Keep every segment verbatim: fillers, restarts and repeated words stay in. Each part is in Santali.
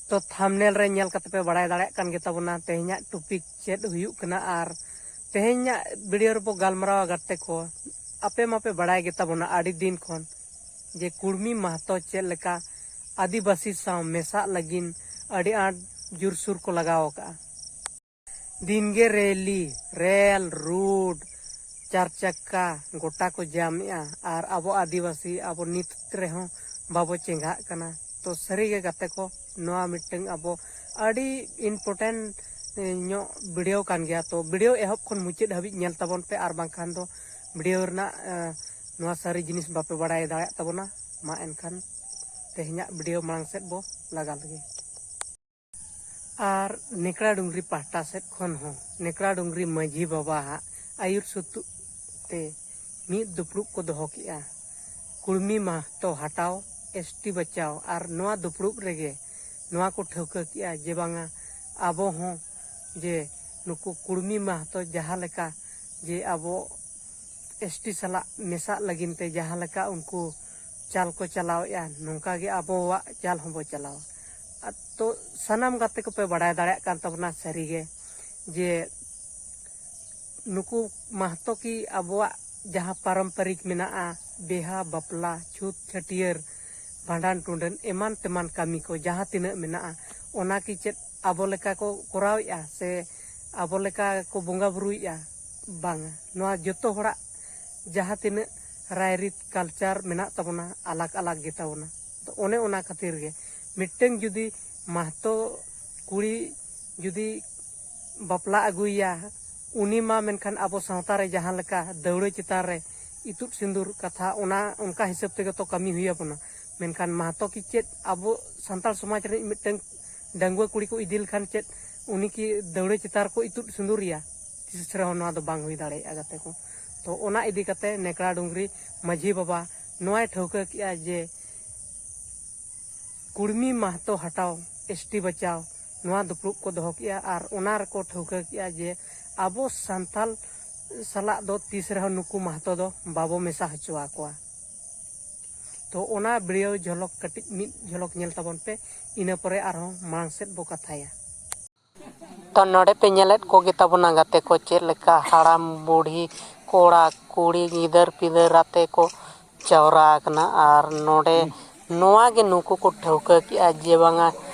ᱛᱚ, ᱛᱷᱟᱢᱵᱱᱮᱞ ᱨᱮ ᱧᱮᱞ ᱠᱟᱛᱮ ᱯᱮ ᱵᱟᱲᱟᱭ ᱫᱟᱲᱮᱭᱟᱜ ᱠᱟᱱ ᱜᱮᱛᱟ ᱵᱚᱱᱟ ᱛᱮᱦᱮᱧᱟᱜ ᱴᱚᱯᱤᱠ ᱪᱮᱫ ᱦᱩᱭᱩᱜ ᱠᱟᱱᱟ᱾ ᱟᱨ ᱛᱮᱦᱮᱧᱟᱜ ᱵᱷᱤᱰᱤᱭᱳ ᱨᱮᱵᱚ ᱜᱟᱞᱢᱟᱨᱟᱣᱟ ᱜᱟᱛᱮ ᱠᱚ, ᱟᱯᱮ ᱢᱟᱯᱮ ᱵᱟᱲᱟᱭ ᱜᱮᱛᱟ ᱵᱚᱱᱟ ᱟᱹᱰᱤ ᱫᱤᱱ ᱠᱷᱚᱱ ᱡᱮ ᱠᱩᱲᱢᱤ ᱢᱟᱦᱛᱚ ᱪᱮᱫ ᱞᱮᱠᱟ ᱟᱹᱫᱤᱵᱟᱹᱥᱤ ᱥᱟᱶ ᱢᱮᱥᱟᱜ ᱞᱟᱹᱜᱤᱫ ᱟᱹᱰᱤ ᱟᱸᱴ ᱡᱳᱨᱥᱳᱨ ᱠᱚ ᱞᱟᱜᱟᱣ ᱟᱠᱟᱫᱼᱟ᱾ ᱫᱤᱱᱜᱮ ᱨᱮᱞᱤ, ᱨᱮᱞ, ᱨᱳᱰ, ᱪᱟᱨ ᱪᱟᱠᱟ ᱜᱚᱴᱟ ᱠᱚ ᱡᱟᱢᱮᱜᱼᱟ᱾ ᱟᱨ ᱟᱵᱚ ᱟᱹᱫᱤᱵᱟᱹᱥᱤ ᱟᱵᱚ ᱱᱤᱛ ᱨᱮᱦᱚᱸ ᱵᱟᱵᱚ ᱪᱮᱸᱜᱷᱟᱜ ᱠᱟᱱᱟ᱾ ᱛᱚ ᱥᱟᱹᱨᱤᱜᱮ ᱜᱟᱛᱮ ᱠᱚ, ᱱᱚᱣᱟ ᱢᱤᱫᱴᱟᱝ ᱟᱵᱚ ᱟᱹᱰᱤ ᱤᱢᱯᱚᱨᱴᱮᱱᱴ ᱧᱚᱜ ᱵᱷᱤᱰᱤᱭᱳ ᱠᱟᱱ ᱜᱮᱭᱟ᱾ ᱛᱚ ᱵᱷᱤᱰᱤᱭᱳ ᱮᱦᱚᱵ ᱠᱷᱚᱱ ᱢᱩᱪᱟᱹᱫ ᱦᱟᱹᱵᱤᱡ ᱧᱮᱞ ᱛᱟᱵᱚᱱ ᱯᱮ, ᱟᱨ ᱵᱟᱝᱠᱷᱟᱱ ᱫᱚ ᱵᱷᱤᱰᱤᱭᱳ ᱨᱮᱱᱟᱜ ᱱᱚᱣᱟ ᱥᱟᱹᱨᱤ ᱡᱤᱱᱤᱥ ᱵᱟᱯᱮ ᱵᱟᱲᱟᱭ ᱫᱟᱲᱮᱭᱟᱜ ᱛᱟᱵᱚᱱᱟ᱾ ᱢᱟ ᱮᱱᱠᱷᱟᱱ ᱛᱮᱦᱮᱧᱟᱜ ᱵᱷᱤᱰᱤᱭᱳ ᱢᱟᱲᱟᱝ ᱥᱮᱫ ᱵᱚ ᱞᱟᱜᱟ ᱞᱮᱜᱮ᱾ ᱟᱨ ᱱᱮᱠᱲᱟ ᱰᱩᱝᱨᱤ ᱯᱟᱦᱴᱟ ᱥᱮᱫ ᱠᱷᱚᱱ ᱦᱚᱸ ᱱᱮᱠᱲᱟ ᱰᱩᱝᱨᱤ ᱢᱟᱹᱡᱷᱤ ᱵᱟᱵᱟᱣᱟᱜ ᱟᱹᱭᱩᱨ ᱥᱩᱛᱩᱜ ᱛᱮ ᱢᱤᱫ ᱫᱩᱯᱲᱩᱵ ᱠᱚ ᱫᱚᱦᱚ ᱠᱮᱜᱼᱟ, ᱠᱩᱲᱢᱤ ᱢᱟᱦᱛᱚ ᱦᱟᱴᱟᱣ, ᱮᱥ ᱴᱤ ᱵᱟᱪᱟᱣ᱾ ᱟᱨ ᱱᱚᱣᱟ ᱫᱩᱯᱲᱩᱵ ᱨᱮᱜᱮ ᱱᱚᱣᱟ ᱠᱚ ᱴᱷᱟᱹᱣᱠᱟᱹ ᱠᱮᱜᱼᱟ ᱡᱮ ᱵᱟᱝᱟ, ᱟᱵᱚ ᱦᱚᱸ ᱡᱮ ᱱᱩᱠᱩ ᱠᱩᱲᱢᱤ ᱢᱟᱦᱛᱚ ᱡᱟᱦᱟᱸ ᱞᱮᱠᱟ ᱡᱮ ᱟᱵᱚ ᱮᱥ ᱴᱤ ᱥᱟᱞᱟᱜ ᱢᱮᱥᱟᱜ ᱞᱟᱹᱜᱤᱫ ᱛᱮ ᱡᱟᱦᱟᱸ ᱞᱮᱠᱟ ᱩᱱᱠᱩ ᱪᱟᱞ ᱠᱚ ᱪᱟᱞᱟᱣᱮᱫᱼᱟ, ᱱᱚᱝᱠᱟ ᱜᱮ ᱟᱵᱚᱣᱟᱜ ᱪᱟᱞ ᱦᱚᱸᱵᱚ ᱪᱟᱞᱟᱣᱟ᱾ ᱟᱨ ᱛᱚ ᱥᱟᱱᱟᱢ ᱜᱟᱛᱮ ᱠᱚᱯᱮ ᱵᱟᱲᱟᱭ ᱫᱟᱲᱮᱭᱟᱜ ᱠᱟᱱ ᱛᱟᱵᱚᱱᱟ ᱥᱟᱹᱨᱤᱜᱮ ᱡᱮ ᱱᱩᱠᱩ ᱢᱟᱦᱛᱚ ᱠᱤ ᱟᱵᱚᱣᱟᱜ ᱡᱟᱦᱟᱸ ᱯᱟᱨᱚᱢᱯᱚᱨᱤᱠ ᱢᱮᱱᱟᱜᱼᱟ, ᱵᱤᱦᱟ ᱵᱟᱯᱞᱟ, ᱪᱷᱩᱛ ᱪᱷᱟᱹᱴᱭᱟᱹᱨ, ᱵᱷᱟᱸᱰᱟᱱ ᱴᱩᱸᱰᱟᱹᱱ, ᱮᱢᱟᱱ ᱛᱮᱢᱟᱱ ᱠᱟᱹᱢᱤ ᱠᱚ ᱡᱟᱦᱟᱸ ᱛᱤᱱᱟᱹᱜ ᱢᱮᱱᱟᱜᱼᱟ, ᱚᱱᱟ ᱠᱤ ᱪᱮᱫ ᱟᱵᱚ ᱞᱮᱠᱟ ᱠᱚ ᱠᱚᱨᱟᱣᱮᱫᱼᱟ ᱥᱮ ᱟᱵᱚ ᱞᱮᱠᱟ ᱠᱚ ᱵᱚᱸᱜᱟ ᱵᱩᱨᱩᱭᱮᱫᱼᱟ? ᱵᱟᱝᱟ, ᱱᱚᱣᱟ ᱡᱚᱛᱚ ᱦᱚᱲᱟᱜ ᱡᱟᱦᱟᱸ ᱛᱤᱱᱟᱹᱜ ᱨᱟᱭᱨᱤᱛ ᱠᱟᱞᱪᱟᱨ ᱢᱮᱱᱟᱜ ᱛᱟᱵᱚᱱᱟ, ᱟᱞᱟᱜᱽ ᱟᱞᱟᱜᱽ ᱜᱮᱛᱟ ᱵᱚᱱᱟ᱾ ᱛᱚ ᱚᱱᱮ ᱚᱱᱟ ᱠᱷᱟᱹᱛᱤᱨ ᱜᱮ ᱢᱤᱫᱴᱟᱹᱝ ᱡᱩᱫᱤ ᱢᱟᱦᱛᱚ ᱠᱩᱲᱤ ᱡᱩᱫᱤ ᱵᱟᱯᱞᱟ ᱟᱹᱜᱩᱭᱮᱭᱟ, ᱩᱱᱤ ᱢᱟ ᱢᱮᱱᱠᱷᱟᱱ ᱟᱵᱚ ᱥᱟᱶᱛᱟ ᱨᱮ ᱡᱟᱦᱟᱸ ᱞᱮᱠᱟ ᱫᱟᱹᱣᱲᱟᱹ ᱪᱮᱛᱟᱱ ᱨᱮ ᱤᱛᱩᱫ ᱥᱤᱸᱫᱩᱨ ᱠᱟᱛᱷᱟ, ᱚᱱᱟ ᱚᱱᱠᱟ ᱦᱤᱥᱟᱹᱵ ᱛᱮᱜᱮ ᱛᱚ ᱠᱟᱹᱢᱤ ᱦᱩᱭ ᱟᱵᱚᱱᱟ᱾ ᱢᱮᱱᱠᱷᱟᱱ ᱢᱟᱦᱛᱚ ᱠᱤ ᱪᱮᱫ ᱟᱵᱚ ᱥᱟᱱᱛᱟᱲ ᱥᱚᱢᱟᱡᱽ ᱨᱤᱱᱤᱡ ᱢᱤᱫᱴᱟᱹᱝ ᱰᱟᱺᱜᱩᱣᱟᱹ ᱠᱩᱲᱤ ᱠᱚ ᱤᱫᱤ ᱞᱮᱠᱷᱟᱱ ᱪᱮᱫ ᱩᱱᱤ ᱠᱤ ᱫᱟᱹᱣᱲᱟᱹ ᱪᱮᱛᱟᱱ ᱨᱮᱠᱚ ᱤᱛᱩᱫ ᱥᱤᱸᱫᱩᱨᱮᱭᱟ? ᱛᱤᱥ ᱨᱮᱦᱚᱸ ᱱᱚᱣᱟ ᱫᱚ ᱵᱟᱝ ᱦᱩᱭ ᱫᱟᱲᱮᱭᱟᱜᱼᱟ ᱜᱟᱛᱮ ᱠᱚ᱾ ᱛᱚ ᱚᱱᱟ ᱤᱫᱤ ᱠᱟᱛᱮ ᱱᱮᱠᱲᱟ ᱰᱩᱝᱨᱤ ᱢᱟᱹᱡᱷᱤ ᱵᱟᱵᱟ ᱱᱚᱣᱟᱭ ᱴᱷᱟᱹᱣᱠᱟᱹ ᱠᱮᱜᱼᱟ ᱡᱮ ᱠᱩᱲᱢᱤ ᱢᱟᱦᱛᱚ ᱦᱟᱴᱟᱣ, ᱮᱥ ᱴᱤ ᱵᱟᱪᱟᱣ, ᱱᱚᱣᱟ ᱫᱩᱯᱲᱩᱵ ᱠᱚ ᱫᱚᱦᱚ ᱠᱮᱜᱼᱟ᱾ ᱟᱨ ᱚᱱᱟ ᱨᱮᱠᱚ ᱴᱷᱟᱹᱣᱠᱟᱹ ᱠᱮᱜᱼᱟ ᱡᱮ ᱟᱵᱚ ᱥᱟᱱᱛᱟᱞ ᱥᱟᱞᱟᱜ ᱫᱚ ᱛᱤᱥ ᱨᱮᱦᱚᱸ ᱱᱩᱠᱩ ᱢᱟᱦᱛᱚ ᱫᱚ ᱵᱟᱵᱚ ᱢᱮᱥᱟ ᱦᱚᱪᱚ ᱟᱠᱚᱣᱟ᱾ ᱛᱚ ᱚᱱᱟ ᱵᱷᱤᱰᱤᱭᱳ ᱡᱷᱚᱞᱚᱠ ᱠᱟᱹᱴᱤᱡ ᱢᱤᱫ ᱡᱷᱚᱞᱚᱠ ᱧᱮᱞ ᱛᱟᱵᱚᱱ ᱯᱮ, ᱤᱱᱟᱹ ᱯᱚᱨᱮ ᱟᱨᱦᱚᱸ ᱢᱟᱲᱟᱝ ᱥᱮᱫ ᱵᱚ ᱠᱟᱛᱷᱟᱭᱟ᱾ ᱛᱚ ᱱᱚᱰᱮ ᱯᱮ ᱧᱮᱞᱮᱫ ᱠᱚᱜᱮ ᱛᱟᱵᱚᱱᱟ ᱜᱟᱛᱮ ᱠᱚ, ᱪᱮᱫ ᱞᱮᱠᱟ ᱦᱟᱲᱟᱢ ᱵᱩᱲᱦᱤ, ᱠᱚᱲᱟ ᱠᱩᱲᱤ, ᱜᱤᱫᱟᱹᱨ ᱯᱤᱫᱟᱹᱨ ᱟᱛᱮ ᱠᱚ ᱡᱟᱣᱨᱟ ᱟᱠᱟᱱᱟ᱾ ᱟᱨ ᱱᱚᱰᱮ ᱱᱚᱣᱟ ᱜᱮ ᱱᱩᱠᱩ ᱠᱚ ᱴᱷᱟᱹᱣᱠᱟᱹ ᱠᱮᱜᱼᱟ ᱡᱮ ᱵᱟᱝᱟ,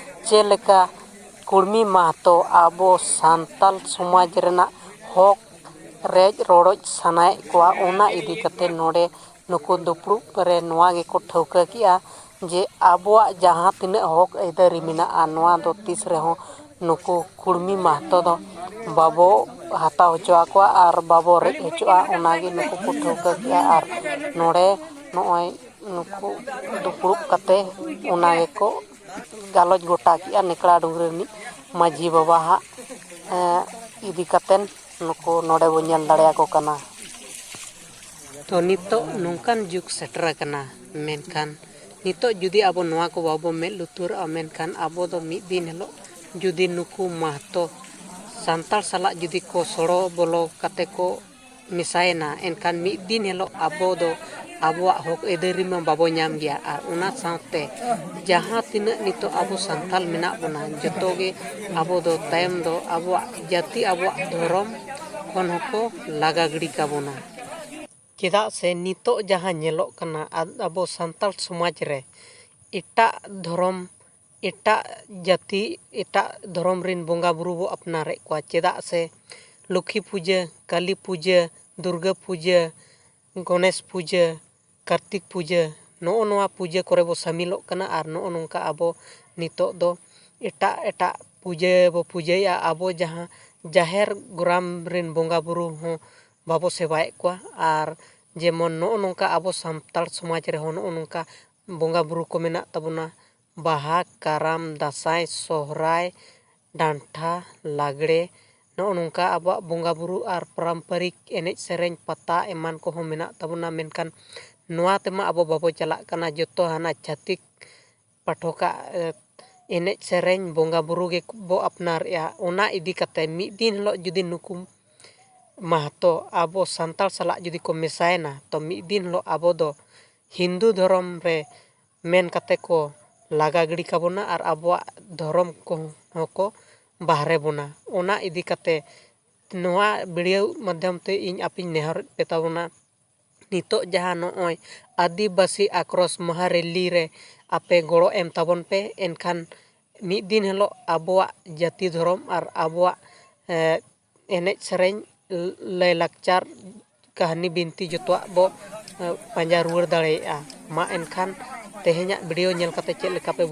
ᱪᱮᱫ ᱞᱮᱠᱟ ᱠᱩᱲᱢᱤ ᱢᱟᱦᱛᱚ ᱟᱵᱚ ᱥᱟᱱᱛᱟᱞ ᱥᱚᱢᱟᱡᱽ ᱨᱮᱱᱟᱜ ᱦᱚᱠ ᱨᱮᱡ ᱨᱚᱰᱚᱡ ᱥᱟᱱᱟᱭᱮᱫ ᱠᱚᱣᱟ, ᱚᱱᱟ ᱤᱫᱤ ᱠᱟᱛᱮ ᱱᱚᱰᱮ ᱱᱩᱠᱩ ᱫᱩᱯᱲᱩᱵ ᱨᱮ ᱱᱚᱣᱟ ᱜᱮᱠᱚ ᱴᱷᱟᱹᱣᱠᱟᱹ ᱠᱮᱜᱼᱟ ᱡᱮ ᱟᱵᱚᱣᱟᱜ ᱡᱟᱦᱟᱸ ᱛᱤᱱᱟᱹᱜ ᱦᱚᱠ ᱟᱹᱭᱫᱟᱹᱨᱤ ᱢᱮᱱᱟᱜᱼᱟ, ᱱᱚᱣᱟ ᱫᱚ ᱛᱤᱥ ᱨᱮᱦᱚᱸ ᱱᱩᱠᱩ ᱠᱩᱲᱢᱤ ᱢᱟᱦᱛᱚ ᱫᱚ ᱵᱟᱵᱚ ᱦᱟᱛᱟᱣ ᱦᱚᱪᱚ ᱟᱠᱚᱣᱟ ᱟᱨ ᱵᱟᱵᱚ ᱨᱮᱡ ᱦᱚᱪᱚᱜᱼᱟ᱾ ᱚᱱᱟᱜᱮ ᱱᱩᱠᱩ ᱠᱚ ᱴᱷᱟᱹᱣᱠᱟᱹ ᱠᱮᱜᱼᱟ᱾ ᱟᱨ ᱱᱚᱰᱮ ᱱᱚᱜᱼᱚᱭ ᱱᱩᱠᱩ ᱫᱩᱯᱲᱩᱵ ᱠᱟᱛᱮ ᱚᱱᱟ ᱜᱮᱠᱚ ᱜᱟᱞᱚᱪ ᱜᱚᱴᱟ ᱠᱮᱜᱼᱟ ᱱᱮᱠᱲᱟ ᱰᱩᱝᱨᱤ ᱨᱤᱱᱤᱡ ᱢᱟᱹᱡᱷᱤ ᱵᱟᱵᱟ ᱦᱟᱸᱜ, ᱮᱸ, ᱤᱫᱤ ᱠᱟᱛᱮᱱ ᱱᱩᱠᱩ ᱱᱚᱰᱮ ᱵᱚ ᱧᱮᱞ ᱫᱟᱲᱮᱭᱟᱠᱚ ᱠᱟᱱᱟ᱾ ᱛᱚ ᱱᱤᱛᱚᱜ ᱱᱚᱝᱠᱟᱱ ᱡᱩᱜᱽ ᱥᱮᱴᱮᱨ ᱟᱠᱟᱱᱟ, ᱢᱮᱱᱠᱷᱟᱱ ᱱᱤᱛᱚᱜ ᱡᱩᱫᱤ ᱟᱵᱚ ᱱᱚᱣᱟ ᱠᱚ ᱵᱟᱵᱚ ᱢᱮᱫ ᱞᱩᱛᱩᱨᱟᱜᱼᱟ, ᱢᱮᱱᱠᱷᱟᱱ ᱟᱵᱚ ᱫᱚ ᱢᱤᱫ ᱫᱤᱱ ᱦᱤᱞᱳᱜ ᱡᱩᱫᱤ ᱱᱩᱠᱩ ᱢᱟᱦᱛᱚ ᱥᱟᱱᱛᱟᱲ ᱥᱟᱞᱟᱜ ᱡᱩᱫᱤ ᱠᱚ ᱥᱚᱲᱚ ᱵᱚᱞᱚ ᱠᱟᱛᱮ ᱠᱚ ᱢᱮᱥᱟᱭᱮᱱᱟ, ᱮᱱᱠᱷᱟᱱ ᱢᱤᱫ ᱫᱤᱱ ᱦᱤᱞᱳᱜ ᱟᱵᱚ ᱫᱚ ᱟᱵᱚᱣᱟᱜ ᱦᱚᱠ ᱟᱹᱭᱫᱟᱹᱨᱤ ᱢᱟ ᱵᱟᱵᱚ ᱧᱟᱢ ᱜᱮᱭᱟ᱾ ᱟᱨ ᱚᱱᱟ ᱥᱟᱶᱛᱮ ᱡᱟᱦᱟᱸ ᱛᱤᱱᱟᱹᱜ ᱱᱤᱛᱚᱜ ᱟᱵᱚ ᱥᱟᱱᱛᱟᱞ ᱢᱮᱱᱟᱜ ᱵᱚᱱᱟ, ᱡᱚᱛᱚ ᱜᱮ ᱟᱵᱚ ᱫᱚ ᱛᱟᱭᱚᱢ ᱫᱚ ᱟᱵᱚᱣᱟᱜ ᱡᱟᱹᱛᱤ, ᱟᱵᱚᱣᱟᱜ ᱫᱷᱚᱨᱚᱢ ᱠᱷᱚᱱ ᱦᱚᱸᱠᱚ ᱞᱟᱜᱟ ᱜᱤᱰᱤ ᱠᱟᱵᱚᱱᱟ᱾ ᱪᱮᱫᱟᱜ ᱥᱮ ᱱᱤᱛᱚᱜ ᱡᱟᱦᱟᱸ ᱧᱮᱞᱚᱜ ᱠᱟᱱᱟ, ᱟ-, ᱟᱵᱚ ᱥᱟᱱᱛᱟᱲ ᱥᱚᱢᱟᱡᱽ ᱨᱮ ᱮᱴᱟᱜ ᱫᱷᱚᱨᱚᱢ, ᱮᱴᱟᱜ ᱡᱟᱹᱛᱤ, ᱮᱴᱟᱜ ᱫᱷᱚᱨᱚᱢ ᱨᱮᱱ ᱵᱚᱸᱜᱟ ᱵᱩᱨᱩ ᱵᱚ ᱟᱯᱱᱟᱨᱮᱫ ᱠᱚᱣᱟ᱾ ᱪᱮᱫᱟᱜ ᱥᱮ ᱞᱚᱠᱠᱷᱤ ᱯᱩᱡᱟᱹ, ᱠᱟᱹᱞᱤ ᱯᱩᱡᱟᱹ, ᱫᱩᱨᱜᱟᱹ ᱯᱩᱡᱟᱹ, ᱜᱚᱱᱮᱥ ᱯᱩᱡᱟᱹ, ᱠᱟᱨᱛᱤᱠ ᱯᱩᱡᱟᱹ, ᱱᱚᱜᱼᱚ ᱱᱚᱣᱟ ᱯᱩᱡᱟᱹ ᱠᱚᱨᱮ ᱵᱚ ᱥᱟᱢᱤᱞᱚᱜ ᱠᱟᱱᱟ᱾ ᱟᱨ ᱱᱚᱜᱼᱚ ᱱᱚᱝᱠᱟ ᱟᱵᱚ ᱱᱤᱛᱚᱜ ᱫᱚ ᱮᱴᱟᱜ ᱮᱴᱟᱜ ᱯᱩᱡᱟᱹ ᱵᱚ ᱯᱩᱡᱟᱹᱭᱮᱫᱼᱟ᱾ ᱟᱵᱚ ᱡᱟᱦᱟᱸ ᱡᱟᱦᱮᱨ ᱜᱚᱨᱟᱢ ᱨᱮᱱ ᱵᱚᱸᱜᱟ ᱵᱩᱨᱩ ᱦᱚᱸ ᱵᱟᱵᱚ ᱥᱮᱵᱟᱭᱮᱫ ᱠᱚᱣᱟ᱾ ᱟᱨ ᱡᱮᱢᱚᱱ ᱱᱚᱜᱼᱚ ᱱᱚᱝᱠᱟ ᱟᱵᱚ ᱥᱟᱱᱛᱟᱲ ᱥᱚᱢᱟᱡᱽ ᱨᱮᱦᱚᱸ ᱱᱚᱜᱼᱚ ᱱᱚᱝᱠᱟ ᱵᱚᱸᱜᱟ ᱵᱩᱨᱩ ᱠᱚ ᱢᱮᱱᱟᱜ ᱛᱟᱵᱚᱱᱟ, ᱵᱟᱦᱟ, ᱠᱟᱨᱟᱢ, ᱫᱟᱸᱥᱟᱭ, ᱥᱚᱦᱨᱟᱭ, ᱰᱟᱱᱴᱟ, ᱞᱟᱜᱽᱲᱮ, ᱱᱚᱜᱼᱚ ᱱᱚᱝᱠᱟ ᱟᱵᱚᱣᱟᱜ ᱵᱚᱸᱜᱟ ᱵᱩᱨᱩ ᱟᱨ ᱯᱟᱨᱟᱢᱯᱟᱨᱤᱠ ᱮᱱᱮᱡ ᱥᱮᱨᱮᱧ, ᱯᱟᱛᱟ ᱮᱢᱟᱱ ᱠᱚᱦᱚᱸ ᱢᱮᱱᱟᱜ ᱛᱟᱵᱚᱱᱟ᱾ ᱢᱮᱱᱠᱷᱟᱱ ᱱᱚᱣᱟ ᱛᱮᱢᱟ ᱟᱵᱚ ᱵᱟᱵᱚ ᱪᱟᱞᱟᱜ ᱠᱟᱱᱟ, ᱡᱚᱛᱚ ᱦᱟᱱᱟ ᱪᱷᱟᱹᱛᱤᱠ ᱯᱟᱴᱷᱚᱠᱟᱜ, ᱮ, ᱮᱱᱮᱡ ᱥᱮᱨᱮᱧ, ᱵᱚᱸᱜᱟ ᱵᱩᱨᱩ ᱜᱮᱵᱚ ᱟᱯᱱᱟᱨᱮᱜᱼᱟ᱾ ᱚᱱᱟ ᱤᱫᱤ ᱠᱟᱛᱮ ᱢᱤᱫ ᱫᱤᱱ ᱦᱤᱞᱳᱜ ᱡᱩᱫᱤ ᱱᱩᱠᱩ ᱢᱟᱦᱟᱛᱚ ᱟᱵᱚ ᱥᱟᱱᱛᱟᱲ ᱥᱟᱞᱟᱜ ᱡᱩᱫᱤ ᱠᱚ ᱢᱮᱥᱟᱭᱮᱱᱟ, ᱛᱚ ᱢᱤᱫ ᱫᱤᱱ ᱦᱤᱞᱳᱜ ᱟᱵᱚ ᱫᱚ ᱦᱤᱱᱫᱩ ᱫᱷᱚᱨᱚᱢ ᱨᱮ ᱢᱮᱱ ᱠᱟᱛᱮ ᱠᱚ ᱞᱟᱜᱟ ᱜᱤᱰᱤ ᱠᱟᱵᱚᱱᱟ ᱟᱨ ᱟᱵᱚᱣᱟᱜ ᱫᱷᱚᱨᱚᱢ ᱠᱚᱦᱚᱸ ᱠᱚ ᱵᱟᱦᱨᱮ ᱵᱚᱱᱟ᱾ ᱚᱱᱟ ᱤᱫᱤ ᱠᱟᱛᱮ ᱱᱚᱣᱟ ᱵᱷᱤᱰᱤᱭᱳ ᱢᱟᱫᱽᱫᱷᱚᱢ ᱛᱮ ᱤᱧ ᱟᱯᱮᱧ ᱱᱮᱦᱚᱨᱮᱫ ᱯᱮ ᱛᱟᱵᱚᱱᱟ, ᱱᱤᱛᱚᱜ ᱡᱟᱦᱟᱸ ᱱᱚᱜᱼᱚᱭ ᱟᱹᱫᱤᱵᱟᱹᱥᱤ ᱟᱠᱨᱚᱥ ᱢᱚᱦᱟ ᱨᱮᱞᱤ ᱨᱮ ᱟᱯᱮ ᱜᱚᱲᱚ ᱮᱢ ᱛᱟᱵᱚᱱ ᱯᱮ, ᱮᱱᱠᱷᱟᱱ ᱢᱤᱫ ᱫᱤᱱ ᱦᱤᱞᱳᱜ ᱟᱵᱚᱣᱟᱜ ᱡᱟᱹᱛᱤ ᱫᱷᱚᱨᱚᱢ ᱟᱨ ᱟᱵᱚᱣᱟᱜ, ᱮ, ᱮᱱᱮᱡ ᱥᱮᱨᱮᱧ, ᱞᱟᱹᱭᱼᱞᱟᱠᱪᱟᱨ, ᱠᱟᱹᱦᱱᱤ ᱵᱤᱱᱛᱤ ᱡᱚᱛᱚᱣᱟᱜ ᱵᱚ, ᱮ, ᱯᱟᱸᱡᱟ ᱨᱩᱣᱟᱹᱲ ᱫᱟᱲᱮᱭᱟᱜᱼᱟ᱾ ᱢᱟ ᱮᱱᱠᱷᱟᱱ ᱛᱮᱦᱮᱧᱟᱜ ᱵᱷᱤᱰᱤᱭᱳ ᱧᱮᱞ ᱠᱟᱛᱮ ᱪᱮᱫ ᱞᱮᱠᱟ ᱯᱮ